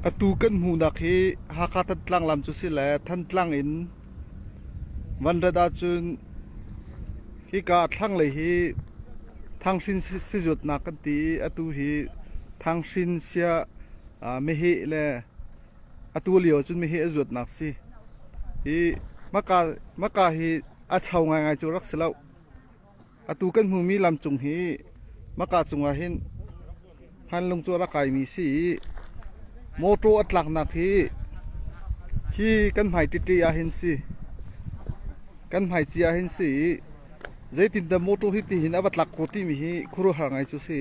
Atu kan hmuhnak hi Hakha Thantlang lam cu si le Thantlang in van rat ahcun hika thlanglei hi Thanghrin sizuatnak kan ti i atu hi Thanghrin sia meheh le atu lio ahcun meheh a zuatnak si. Hi maka hi a cho ngaingai cu rak si lo. Atu kan hmumi lamcung hi maka cungah hin hmanlung cu a rak kaimi si i mawṭaw a tlaknak hi hi kan hmai tete ah hin si. Kan hmaici ah hin si i zeitindah mawṭaw hi tihin a va tlak khawh timi hi khuaruahhar ngai cu si.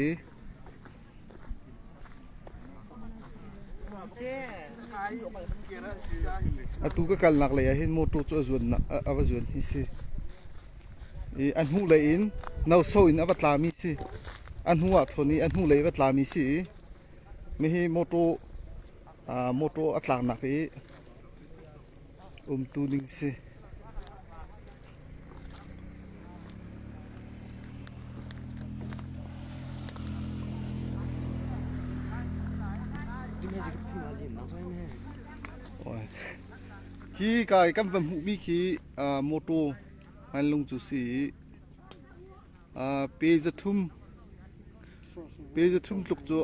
Atu ka kalnak lei ah hin mawṭaw cu a va zuan hi si. I a hnulei in noso in a va tlami si. A hnu ah thawn i a hnulei a va tlami si i mihi mawṭaw mawṭaw a tlaknak i umtu ning si. Khi ka i kan va hmuhmi khi mawṭaw hmanlung cu si i pe 300 pe 300 tluk cu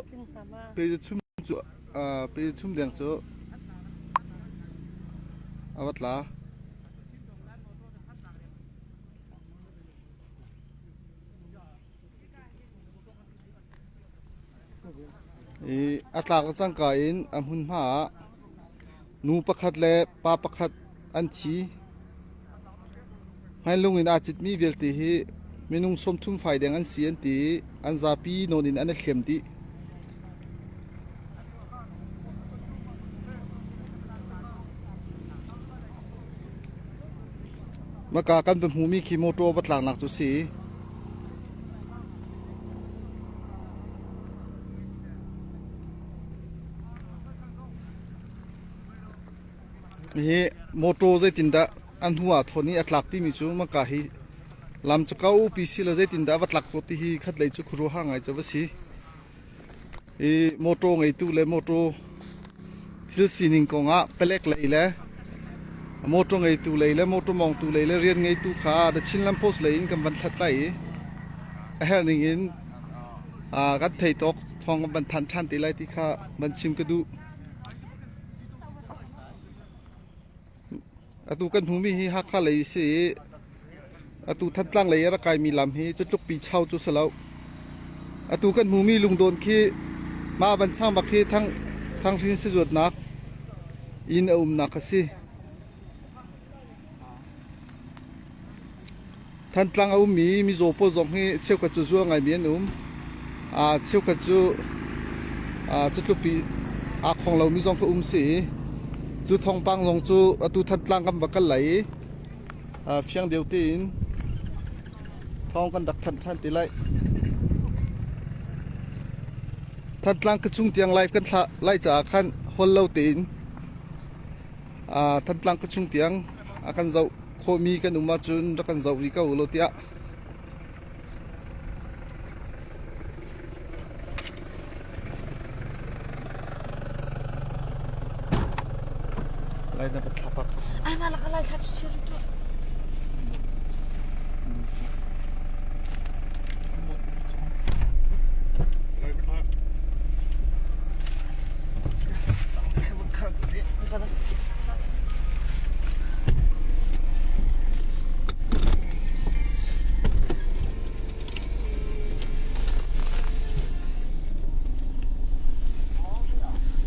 pe 300 cu pe 300 deng cu a va tla. I a tlak le cangka in a hmunhma ah nu pakhat le pa pakhat an thi. Hmailung in aa citmi vialte hi minung 30 fai deng an si an ti i an zapi nawn in an i hliam dih. Maka kan va hmuhmi khi motor va tlaknak cu si. Hi motor zeitindah a hnu ah thawn i a tlak timi cu maka hi lam cu kaupi si lo zeitindah a va tlak khawh ti hi khatlei cu khuaruahhar ngai cu va si. Hi motor ngeitu le motor thil sining kongah palek lei le motor ngeitu lei le motor mawngtu lei le rian ngeitu kha The Chinland Post lei in kan van hlat lai i a herh ning in kan thei tawk thawng kan van thanh ṭhan te lai ti kha van chim ka duh. Atu kan hmumi hi Hakha lei a si i atu Thantlang lei a rak kaimi lam hi cutluk pi chau cu si lo. Atu kan hmumi lungdawn khi mah van sang bak hi Thang Thangsin sizuatnak inn a umnak a si. Thantlang a ummi mizaw pawl zong hi cheukhat cu zual ngaimi an um. Cheukhat cu cutluk pi aa khong lomi zong kha um si i cu thawngpang zong cu atu Thantlang kan va kal lai i fiang deuh tein thawng kan rak thanh ṭhan te lai. Thantlang khuachung tiang live kan thlah lai caah khan hol lo tein Thantlang khuachung tiang a kan zoh khawhmi kan um ahcun rak kan zoh rih ko ulaw tiah Lai na va thla pak. Ai ma lak lai thla chu chir tu.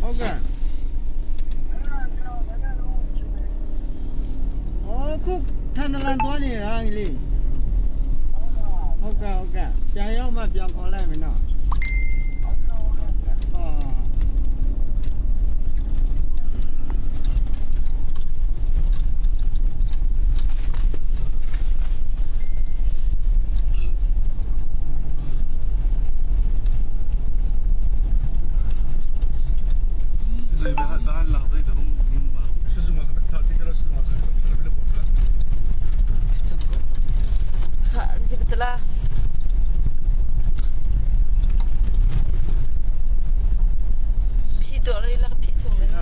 ဟုတ်ကဲ့အော်ခုထန်တလန်သွားနေတာကလေးဟုတ်ကဲ့ဟုတ်ကဲ့ပြန်ရောက်မှပြန်ခေါ်လိုက်မယ်နော်အော် Phi tuah rih la ka phih chung men.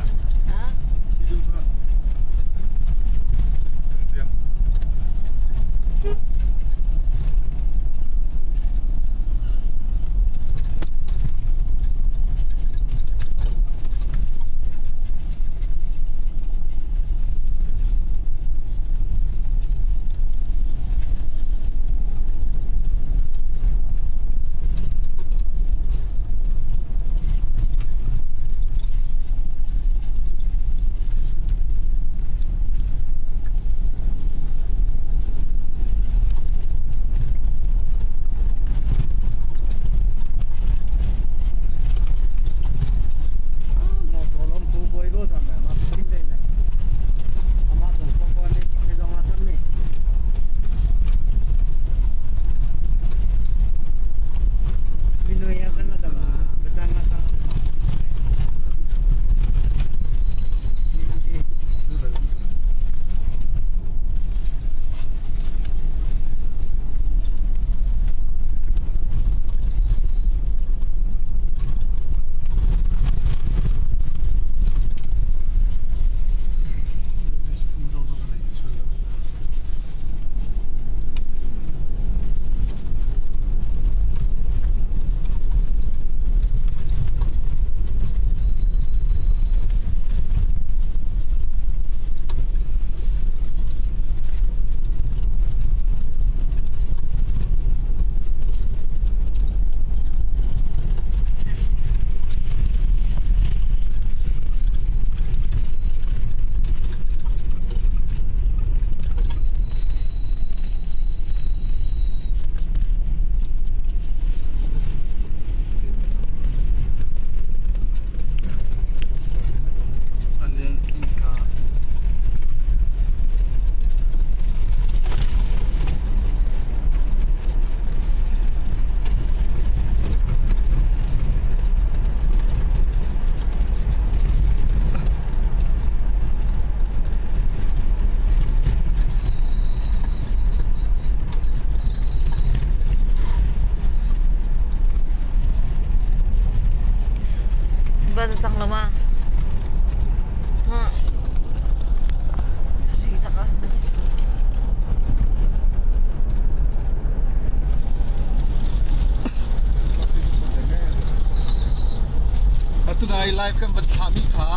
Live kan van thlahmi kha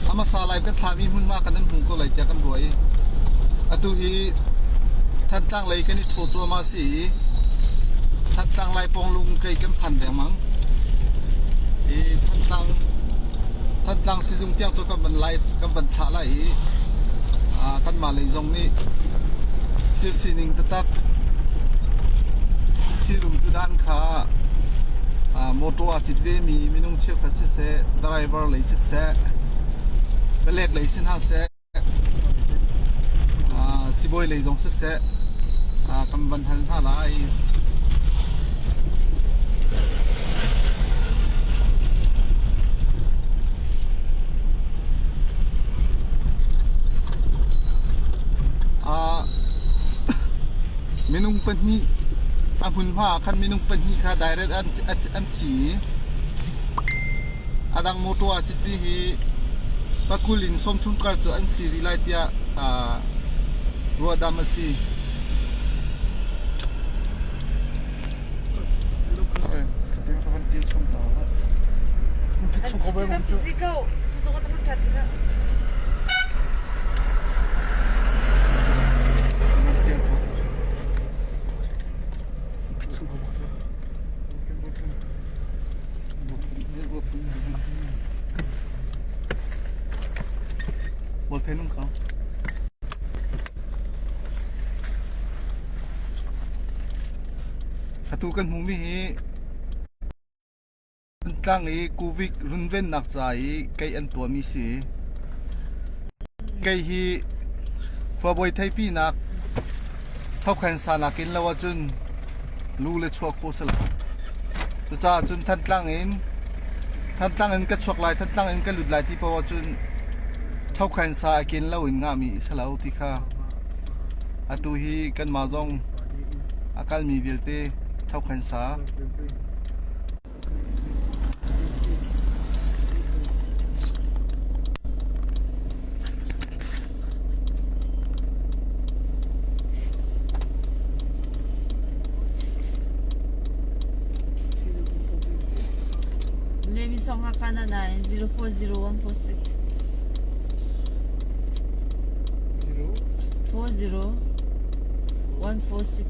a hmasa live kan thlahmi hmunhma kan an hmu ko lai tiah kan ruah i atu hi Thantlang lei kan i thaw cuahmah si i Thantlang Laipawnglung kei kan phan dengmang. I Thantlang Thantlang sizung tiang cu kan van live kan van thlah lai i kanmah lei zong nih thil sining taktak thil umtu dan kha motor aa cit vemi minung cheukhat siseh driver lei siseh palek lei si hna seh sibawi lei zong siseh kan van hal hna lai. Minung pahnih a hmunhma ah khan minung pahnih kha direct an ci i a dang motor aa citmi hi pakul in 30 kar cu an si rih lai tiah ruahdam a si. Ballpen um ko. Atu kan hmuhmi hi tlang i Covid runvennak ca i kei an tuahmi si. Kei hi khuabawi theipinak thokhen sa nakin lo ahcun lu le chuah khawh si lo. Cucaah cun Thantlang in Thantlang in ka chuak lai, Thantlang in ka lut lai ti paoh ahcun thokhen sa a kin lo in ngahmi si lo ti kha Atu hi kanmah zong a kalmi vialte thokhan sa. Levi song hakana 9 040146 40146.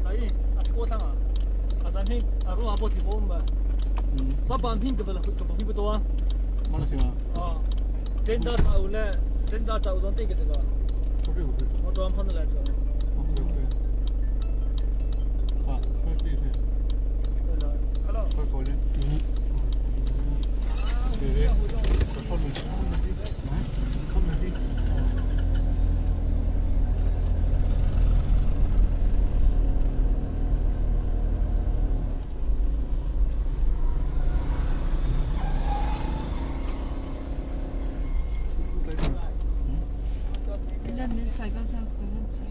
Ai a ko thang a zan hin a ru a bo thi bo ma ba ba hin ka la ka hi to a Ma la ma. A ten da ta u le ten da ta u zon te ke te ka Okay okay. Mo to am phan la cho. Okay okay. Ha, okay okay. Hello. 快过来。嗯。对对。靠门，靠门的，靠门的。 Nan ni sai kan kan kan sai.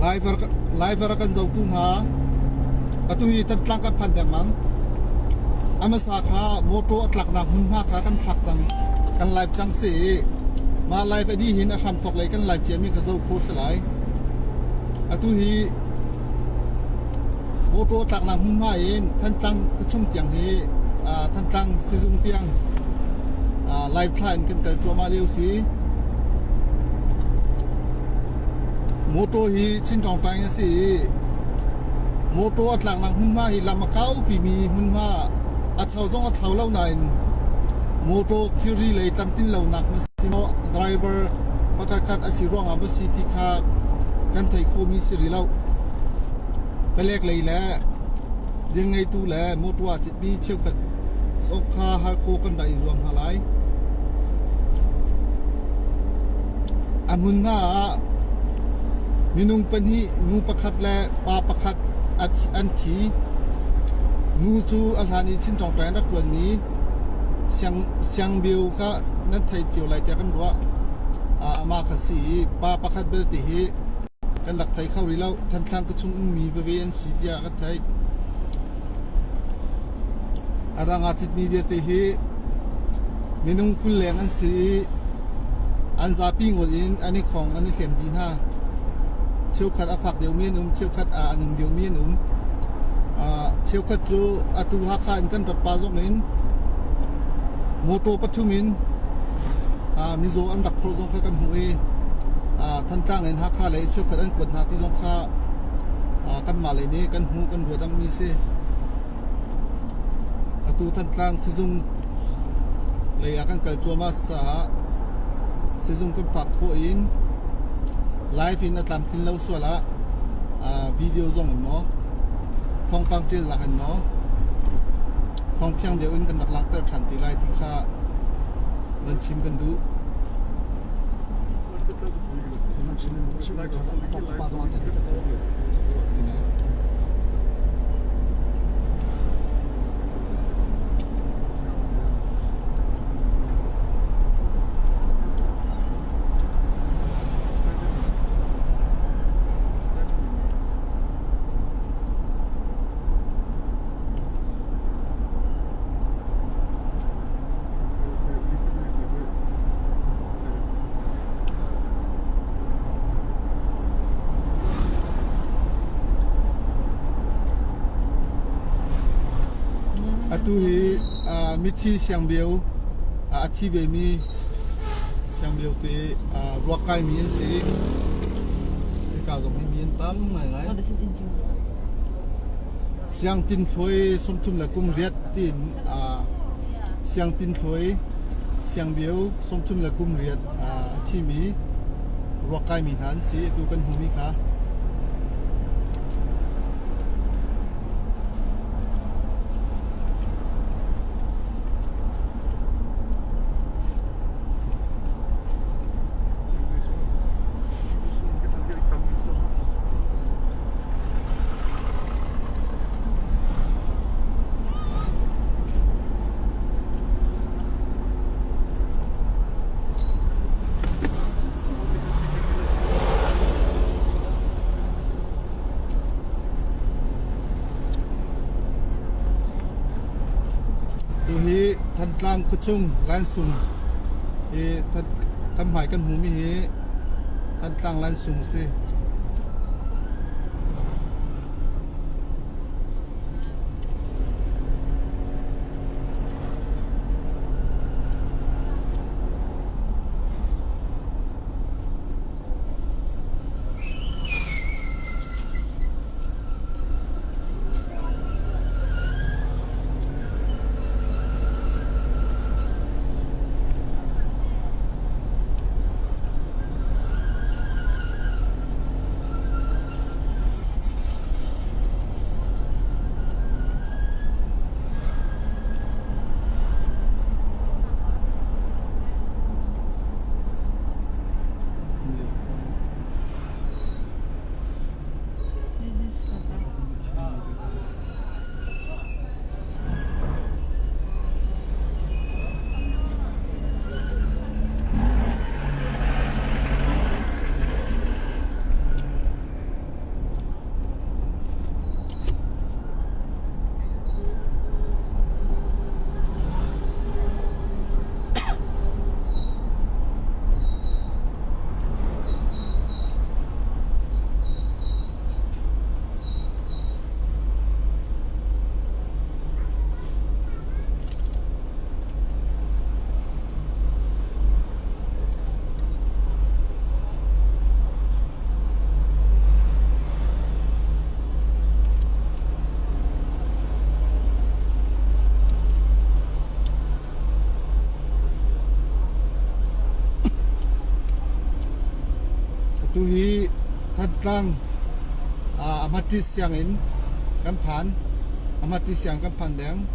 Live live kan zohtu hna atu hi Thantlang kan phan dengmang. A hmasa kha motor a tlaknak hmunhma kha kan thlak cang. Kan live cang si i mah live a dih hin a hramthawk lei kan live ciami kha zoh khawh si lai. Atu hi motor a tlaknak hmunhma in Thantlang khuachung tiang hi Thantlang sizung tiang live thla in kan kal cuahmah lio si. Motor hi Chinṭawngṭaing a si i motor a tlaknak hmunhma hi lam a kaupimi hmunhma a cho zong a cho lo nain motor thilri lei tlamtlin lonak na si maw driver pakhatkhat a si ruangah maw si ti kha kan theih khawhmi si rih lo. Palek lei le rian ngeitu le motor aa citmi cheukhat zong kha hal khawh kan rak i zuam hna lai. A hmunhma ah minung pahnih, nu pakhat le pa pakhat an thi. Nu cu a hlan i Chinṭawngṭai an rak ṭuanmi Siangbio kha nan thei cio lai tiah kan ruah. Amah kha si i pa pakhat belte hi kan rak thei kho rih lo. Thantlang khuachung ummi veve an si tiah kan theih. A dang aa citmi vialte hi minung 20 leng an si i an zapi ngawt in an i khong an i hlem dih hna. Cheukhat a fak deuhmi an um, cheukhat a nung deuhmi an um. Cheukhat cu atu Hakha in kan rat pa zong in motor pathum in mizaw an rak phorh zong kha kan hmuh i Thantlang in Hakha lei cheukhat an kuat hna ti zong kha kanmah lei nih kan hmuh kan ruat mi si. Atu Thantlang sizung lei ah kan kal cuahmah caah sizung kan phak khawh in live in a tlamtlin lo sual ah video zong in maw thawngpang ṭialnak in maw thawngfiang deuh in kan rak langhter ṭhan te lai ti kha van chim kan duh. Atu hi mithi siangbio a thi vemi siangbio te ruak kaimi an si. Hika zong hi mi an tam ngaingai. Siangtin Thluai 38 le kum riat tiin Siangtin Thluai Siangbio 30 le kum riat a thimi ruak kaimi hna an si. Atu kan hmumi kha. Tuhi Thantlang khuachung Lansung hi kan hmai kan hmumi hi Thantlang Lansung si. Atu hi Thantlang Amati sianginn kan phan. Amati siang kan phan deng.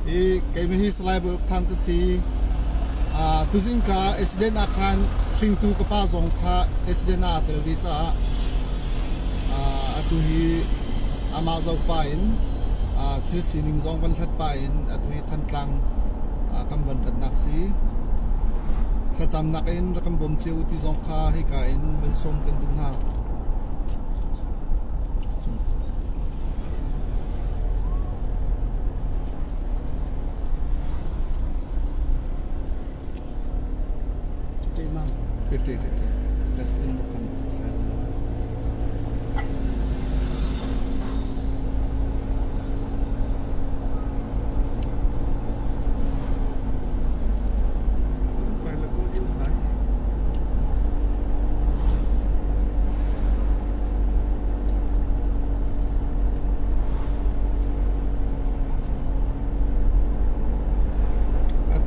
Hi keimah hi Salai Bawi Uk Thang ka si. Tuzing ka accident ah khan hringtu ka pa zong kha accident ah aa tel ve caah atu hi amah zoh pah in thil sining zong van hlat pah in atu hi Thantlang kan van ratnak si. Thlacamnak in rak kan bawm cio ti zong kha hika in van sawm kan duh hna.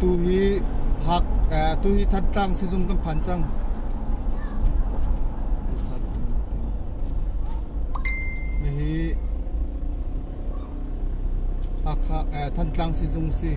Atu hi Hak atu hi Thantlang sizung kan phan cang. Hihi Hakha Thantlang sizung si.